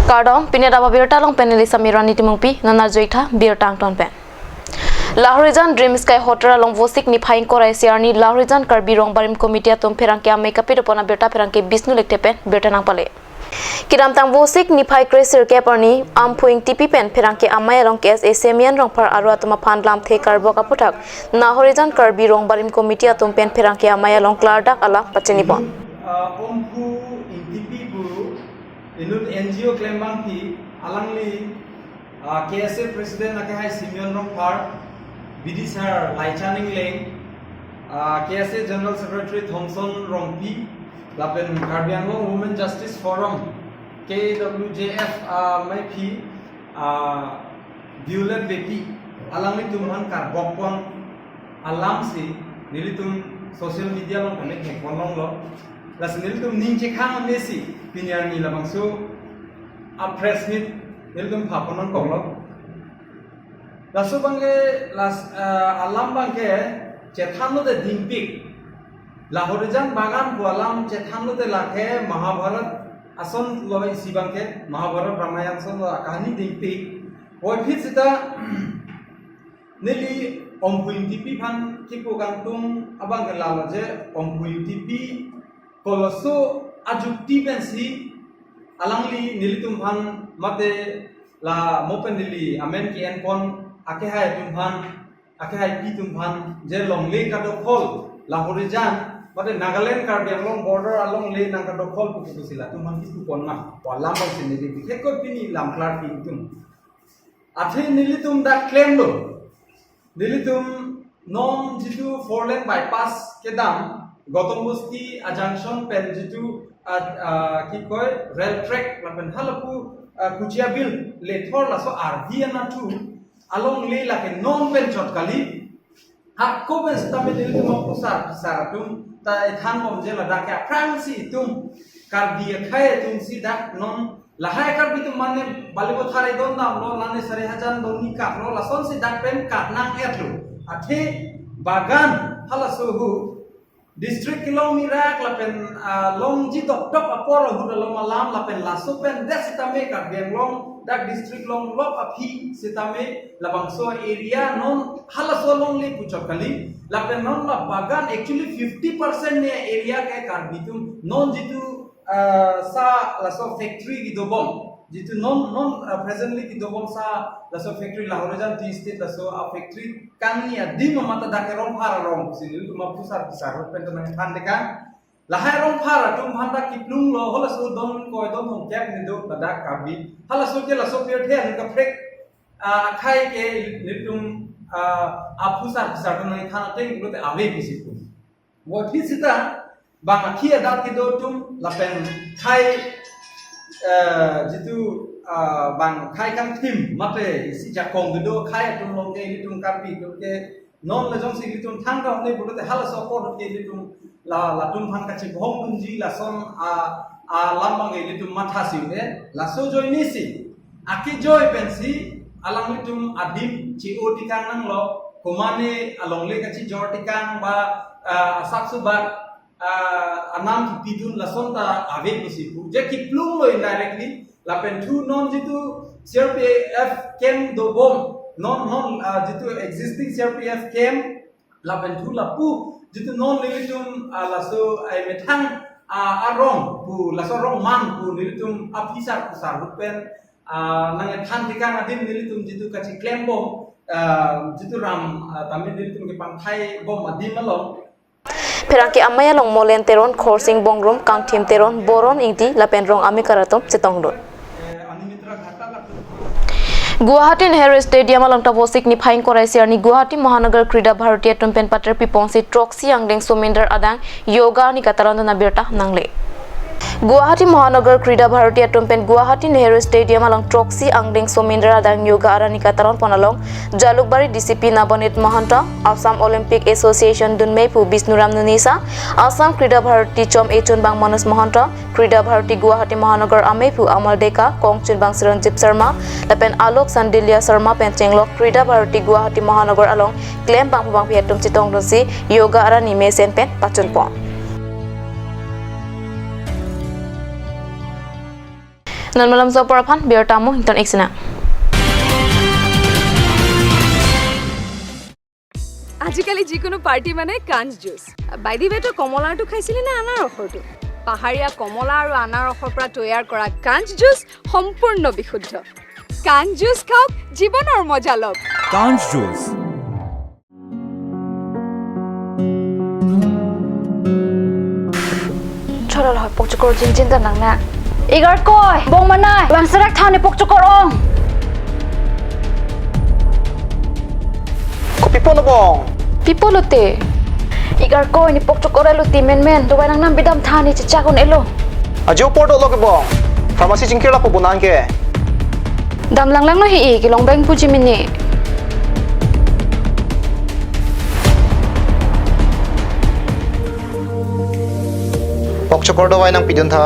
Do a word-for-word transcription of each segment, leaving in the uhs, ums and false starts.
Kardom, pini adap abirta along pen neli Samirani Timungpi, nana juitha birta angton pen. Lahorijan Dream Sky Hotel along Vosik niphai ingkoi ra isi arni Lahorijan Karbi Rongbarim Committee atum pherangke amei kapidopon abirta pherangke Bishnu Lekthe pen birta nangpale. Kedamtang Vosik niphai kre-sirkep arni Amphu Ingtipi pen pherangke amei along K S A Simeon Rongphar aro atum aphan lamthe karbok aphuthak Lahorijan Karbi Rongbarim Committee atum pen pherangke amei along klardak alam pachinipon. Ah, Amphu Ingtipi pu inut N G O klembangpi alangli, ah, K S A President akehai Simeon Rongphar, B D sir Laichan Engleng, ah, K S A General Secretary Thomson Rongpi, lapen Karbi Anglong Women Justice Forum, K W J F, ah, meiphi, ah, Violet Beypi, alanglitum aphan karbokpon alamsi nelitum social media along connect theklonglo. Lasi nelitum ning chekhang amesi pini arni labangso a-press meet nelitum phapon nangkoklo. Laso abangke las, eh, alam abangke chethanlote dingpik. Lahorijan bagan pu alam chethanlote lake Mahabharat ason lo isi abangke, Mahabharat Ramayan ason lo akahani dingpik. Puvoiphit seta neli Amphu Ingtipi aphan kipu kangtung abangke lalo je Amphu Ingtipi koloso ajukti pensi alangli nelitum aphan mate la mo pen neli amen ke-enpon akehai atum aphan, akehaipi atum aphan je longle kadokhol Lahorijan mate Nagaland Karbi Anglong border alongle nangkadokhol pu pusi latum aphan kipupon ma. Pu alam abangsi neli bikhekot pini lam klarpi atum. Athe nelitum dak klemlo. Nelitum non jitu four lane bypass kedam, Gautam Bosti a-junction pen jitu, ah, ah, kikoi rail track lapen halapu, ah, Kuchia Bill lethor laso arvi anatthu alongle lake non pen chot kali. Hako pen sitame nelitum aphusar phisar atum ta ethanbom je ladak ke aphrangsi itum Karbi akhei atumsi dak non lahai Karbi atum mane Balipathar edon damlo, lane Sarihajan donni katlo, lasonsi dak pen kat nang-etlo. Athe bagan halaso hu district kelong mirak lapen, ah, longji dokdok apor ahut along alam lapen laso pen det sitame Karbi Anglong dak district longlok aphi sitame labangso area non halaso alongle pu chot kali. Lapen non la bagan actually fifty percent ne area ke Karbi atum non jitu, ah, sa laso factory kedobom. Jitu non, non, ah, presently kedobom sa laso factory Lahorijan Tea Estate laso a-factory kangni adim amat ta dak ke Rongphar arong pusi nelitum aphusar phisar pen ta nangthan tekang. Lahai Rongphar atum aphan ta kiplunglo, halaso don ingkoi don thomkep ni do ladak Karbi. Halaso ke laso pirthe an kaprek, ah, akhei ke nelitum, ah, aphusar phisar pen nangthan ateng pulote ave pusi pu. Puvoiphit seta bang akhei adak kedo atum lapen khei, eh, jitu, ah, bang khei kangthim mate isi jakong kedo khei atum along ke ilitum Karbi atum ke non le jongsi ilitum thangta ne pulote halaso apor ke ilitum la, latum aphan kachibong dunji lason a, alam abang ilitum mathasi un-e. Laso ajoinesi akejoi pensi alanglitum adim che-o tekang nanglo, komane alongle kachijor tekang ba, ah, asap subak, ah, anam kipidun lason ta ave pusi pu. Je kiplunglo indirectly, lapen thu non jitu C R P F camp dobom, non, non, ah, jitu existing C R P F camp, lapen thu lapu jitu non nelitum, ah, laso ai methang, ah, arong pu, laso arong man pu nelitum aphusar phisar ahut pen, ah, nangthan tekang adim nelitum jitu kachiklembom, ah, jitu ram, ah, tame nelitum kepangthaibom adim along. Pherangke amei along Molen Teron, Khorsing Bongrung, Kangthim Teron, Boron Ingti lapen Rong Amekar atum chetongdun. Guwahati Nehru Stadium along ta Vosik niphai ingkoi ra isi arni Guwahati Mahanagar Krida Bharati atum pen paterpiponsi throksi angdeng Somindar adang yoga arni katalon dun abirta nangle. Guwahati Mahanagar Krida Bharati atum pen Guwahati Nehru Stadium along throksi angdeng Somindar adang yoga arni katalonpon along Jalukbari D C P Nabanit Mahanta, Assam Olympic Association dunmeipu Bishnuram Nunisa, Assam Krida Bharati chom echunbang Manoj Mahanta, Krida Bharati Guwahati Mahanagar ameipu Amal Deka, kongchunbang Chiranjeev Sharma lapen Alok Sandilia Sharma pen chenglok Krida Bharati Guwahati Mahanagar along klembangpo bangpi atum chetongdunsi yoga arni mesen pen pachunpon. Non malam sopor aphan birta mo hinton eksina. আজিকালি যিকোনো পাৰ্টি মানে কাঞ্চ juice. By the ৱে, তই কমলাৰটো খাইছিলি নে আনাৰসৰটো? পাহাৰীয়া কমলা আৰু আনাৰসৰ পৰা তৈয়াৰ কৰা কাঞ্চ জুচ সম্পূৰ্ণ বিশুদ্ধ। কাঞ্চ জুচ খাওক, জীৱনৰ মজা লওক। Kanj Juice. Cholol hoi pokchokor jingjin ta nang na. Igarkoi, bong manai, vangserak tha ne pokchokor ong. Kopi pon bong? Pi pulote? Igarkoi, ne pokchokor elo ti menmen, dovai nangnam bidam tha ne chechak un-elo. Ajo apor dolo ke bong. Pharmacy chingkir lapu bonang ke. Dam langlang lo hi, kelong bang puji mini. Pokchokor dovai nangpidun tha.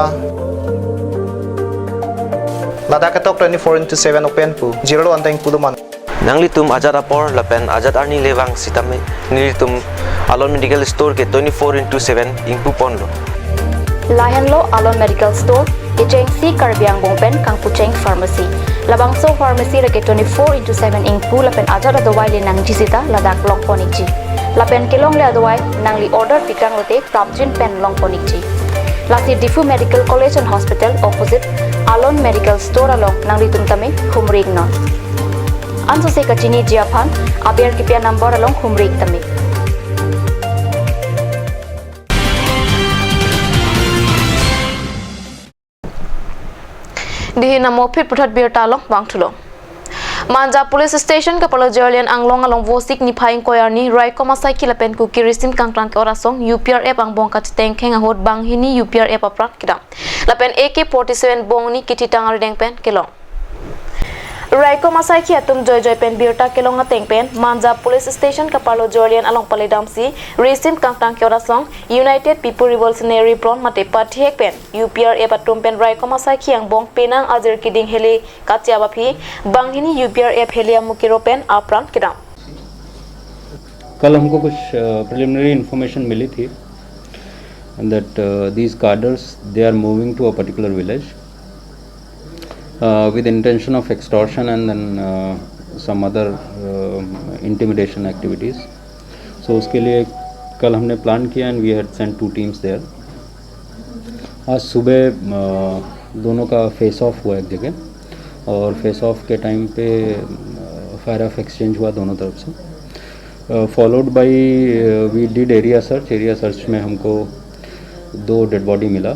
Ladak ketok twenty-four into seven open pu. Zero lo anteng pu do man. Nanglitum ajat apor lapen ajat arni le vang sitame nelitum Alon Medical Store ke twenty-four into seven ingpu ponlo. Lahenlo Alon Medical Store, kechengsi Karbi angbong pen kangpucheng pharmacy. Labangso pharmacy lake twenty-four into seven ingpu lapen ajat adovai le nangji sita ladak long pon ikji. Lapen kelongle adovai nangli order pikang lote prapjin pen long pon ikji. Lasi Diphu Medical College and Hospital opposite Alon Medical Store along nanglitum tame humri iknon. Ansose kachiniji aphan aber kipi a-number along humri ik tame. Dihi namo phit puthot birta along vangthulo. Manja Police Station kapalo Jerlian Anglong along Vosik niphai ingkoi arni raikom asaikhi lapen Kuki risim kangtang ke-ot asong U P R F angbong kachetengkheng ahut banghini U P R F apran kedam. Lapen A K forty-seven bongni kethitang arideng pen kelong. Raikom asaikhi atum joijoi pen birta kelong ateng pen Manja Police Station kapalo Jerlian along paledamsi risim kangtang ke-ot asong United People Revolutionary Front mate pathihek pen U P R F atum pen raikom asaikhi angbong penang ajir kiding hele kachia aphi banghini U P R F hele amukiro pen apran kedam. कल हमको कुछ preliminary information मिली थी that these cadres, they are moving to a particular village with intention of extortion and then some other intimidation activities. So उसके लिए कल हमने प्लान किया and we had sent two teams there. आज सुबह दोनों का फेस ऑफ हुआ एक जगह, और फेस ऑफ के टाइम पे फायर ऑफ एक्सचेंज हुआ दोनों तरफ से. Followed by, we did area search. Area search में हमको दो डेड बॉडी मिला.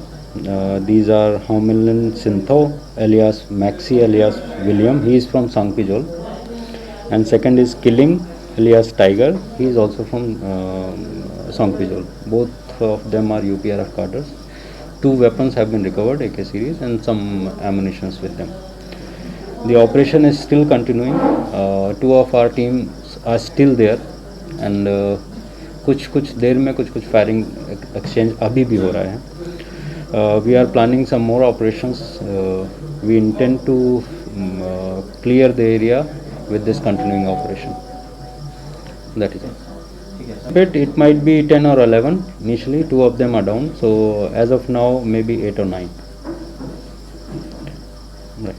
These are Homilan Sintho alias Maxi alias William. He is from Sangpijol. And second is Killing alias Tiger. He is also from Sangpijol. Both of them are U P R F cadres. Two weapons have been recovered, A K series, and some ammunitions with them. The operation is still continuing. Two of our teams are still there, and कुछ कुछ देर में कुछ कुछ firing exchange अभी भी हो रहा है. We are planning some more operations. We intend to clear the area with this continuing operation. That is all. But it might be ten or eleven. Initially, two of them are down. So, as of now, maybe eight or nine. Right.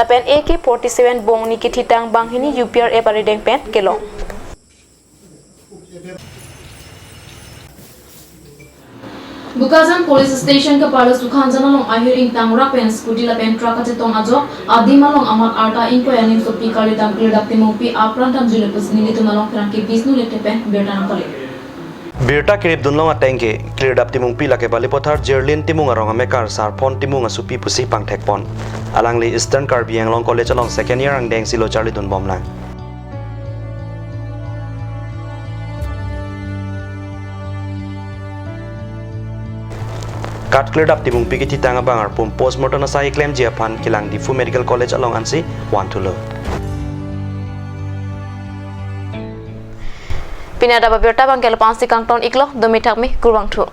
Lapen A K forty-seven bongni kethitang banghini U P R F arideng pen kelong. Bokajan Police Station kapalo Sukhanjan along ahir ingtang rak pen scooty lapen truck kachetong ajok adim along amat arta ingkoi aningsopi kalirdam Klirdap Timungpi apran damjule pusi nelitum along pherangke Bisnu Lekthe pen birta nangpale. Birta kirip dunlong ateng ke Klirdap Timungpi lake Balipathar Jerlin Timung arong amekar Sarphon Timung asopi pusi pangthek pon. Alangli Eastern Karbi Anglong College along second year angdeng si lo charli dunbomlang. Kat Klirdap Timungpi kethitang abang arpum postmortem asai klemji aphan kelang Diphu Medical College along ansi vanthulo. Pini adap abirta abang ke lapu-an si kangton iklo, domi thak me, kurvangthu.